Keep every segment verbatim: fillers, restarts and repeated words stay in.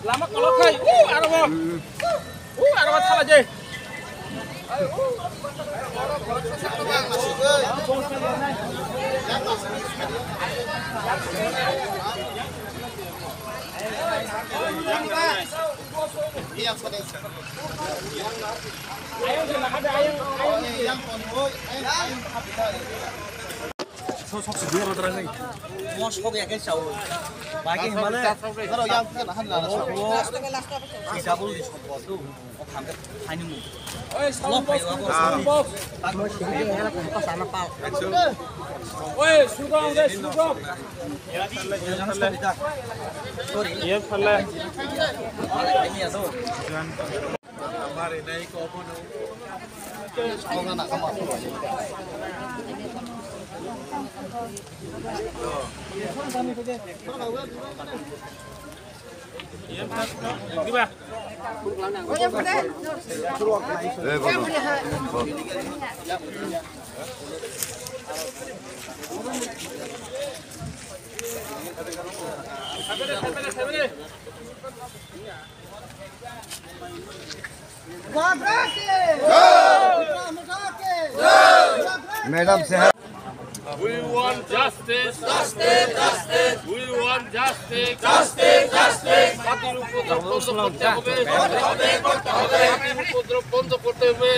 Lama kolok khai, uh, aro bo. Uh, aro bo thala je. Mo sok ya khe chao. Ba khe himale. Mo sabo di sokbo tu. O kham khe thaini mu. Lo phai wa bo. Oi, sugong de, sugong. Sorry. Ye phale. Ini ya tu. Madam Sehar. We want justice. Justice, justice. We want justice. Justice, justice. হাতির উপদ্রব বন্ধ করতে হবে। হাতির উপদ্রব বন্ধ করতে হবে।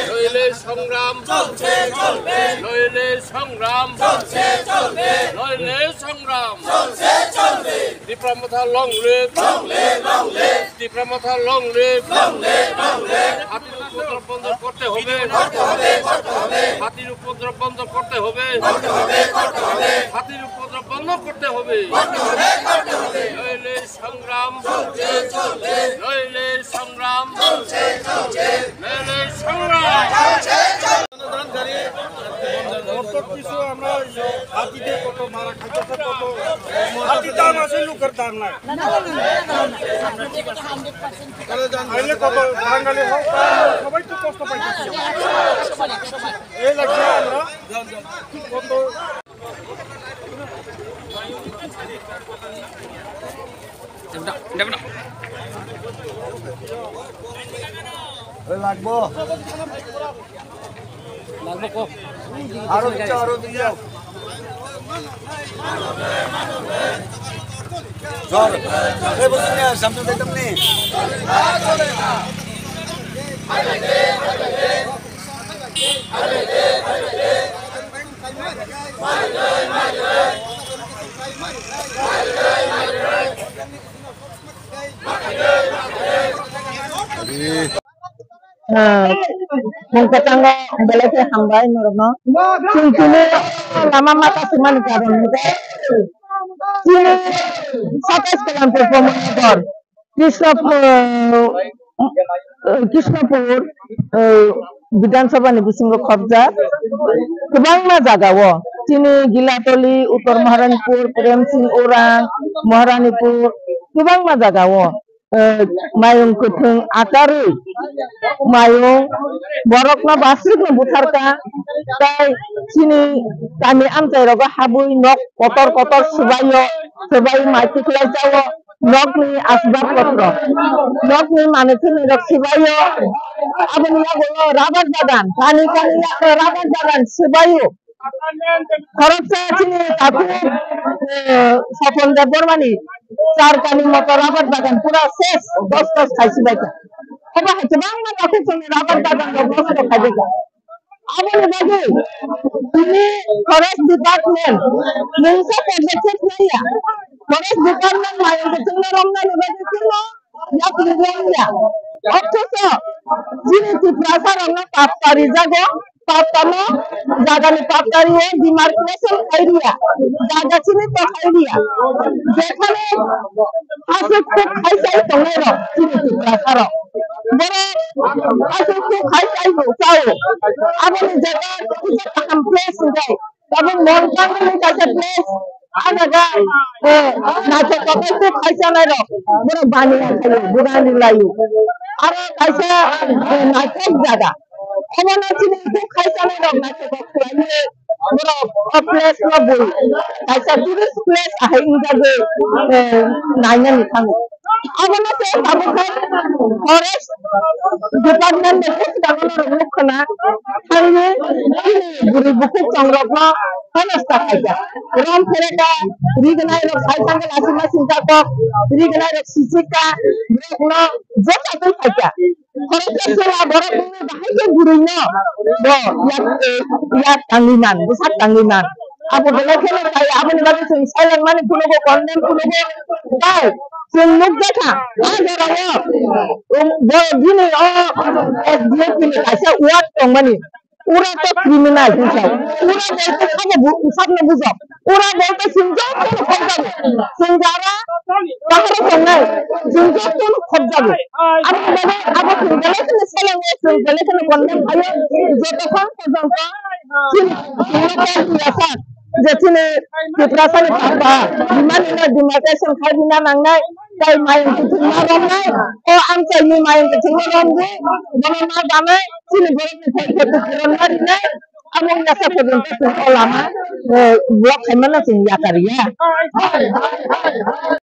নইলে সংগ্রাম চলছে, চলবে। নইলে সংগ্রাম চলছে, চলবে। নইলে সংগ্রাম চলছে, চলবে। Tipra Motha long live! Long live, long live! Tipra Motha long live! Long live, long live! হাতির উপদ্রব বন্ধ করতে হবে। করতে হবে, করতে হবে। হাতির উপদ্রব বন্ধ করতে হবে। করতে হবে, করতে হবে। হাতির উপদ্রব বন্ধ করতে হবে। করতে হবে, করতে হবে। নইলে সংগ্রাম চলছে, চলবে। নইলে সংগ্রাম চলছে, চলবে। নইলে সংগ্রাম চলছে, চলবে। কত কিছু আমরা হাতিতে কত মারা খাইতেছে, কত হাতির দাম আছে, লোকের দাম নাই। আইলে কত বাঙালি হোক, সবাই তো কষ্ট পাইতেছে। এই লাগছে আমরা কত লাগবো। লাগবো কো। আরো দিচ্ছ, আরো দিচ্ছ। ধর। এই বসে নিয়ে আয়, সামনে দেখতাম নি। Mung kwchango belai khe hambai norokno. Chwng tini lama mata swmani karon hwnkhe chini satais Kalampur Pomornagar. Krishnapur, eh, Krishnapur, eh, Bidhan Sabha ni bisingo khopjak kwbangma jaga o, chini Gilatoli, Uttor Maharanipur, Prem Singh Orang, Maharanipur, kwbangma jaga o, eh, mayung kwthwng akarwi mayung borokno basrikno butharkha, tai chini kami amchai rogo habwi nok kotor kotor swbaio, swbai mai kwklai jao. Nokni asbab potro, nokni manwi thwnairok swbaio, aboni yagulo rubber bagan, kani kani yagulo rubber bagan swbaio. Khoroksa chini takhuk, eh, Sopon Debbarmani char kani moto rubber bagan pura ses, dos dos khai swbaikha. Obo hai kwbangma takhuk chini rubber bagan rok nosto khaibaikha. Aboni bagwi tini forest department mungsa podokkhep naiya. Forest department mayung kwchwngno romnani bagwi chwngno yapri romya. Othocho chini Tiprasa rokno patta rijago, pattano jagani patta rio demarcation khairiya, jaga chini to khairiya. Jekhane aswk khuk khai sai tongnai rok chini Tiprasa rok. Borok Aswk khe khai chai bo chao. Aboni jaga kisa kaham place hwnkhai. Tabuk Mongkang ni kaisa place. A jaga, eh, naithok kok khe khai chanai rok. Borok bani ya khayo, bugani layo. Aro kaisa, eh, naithok jaga. Omono chini khe khai chanai rok naithok kok khlaiwi. Borok o place no bui kaisa tourist place ahai wngjagwi, eh, nainani thango. Abono se tabuk khe forest department ni khe swkang norok nuk khna thangwi chini bwrwi bukhuk chongrokno honosta khaikha. Rom phereka rignai rok sai thangkhe lasima sinta kok rignai rok sichikha borokno jesa twi khaikha. Khoroksa chwla borok bini bahai khe bwrwino bo yak, eh, yak tangwi man, bwsak tangwi man. Abo belai kheno kaya, aboni bagwi chwng silent mani phunukgo, condemn phunukgo. Tei chwng nukjakha, a jorao, um, bo bini o S D F ni kaisa ward tongmani. Ura to criminal hwnkhai. Ura bolte sabo bu-, sabno bujok. Ura bolte chwng jotono khokjago. Chwng jara baharo tongnai. Chwng jotono khokjago. Abo bole, abo chwng bole kheno selenge, chwng bole kheno condemn khayo. Jotokhon porjonto chini, chini je chini Tiprasani papa, bimani no demarcation khai bina nangnai. Tei mayung kuthumma romnai, o amchaini mayung kuthumma romdi, bono ma banai, chini borokni thai khe kuthum romna rinai, amo wngya sa porjonto chwng o lama, eh, block khaimano chwng yakar ya.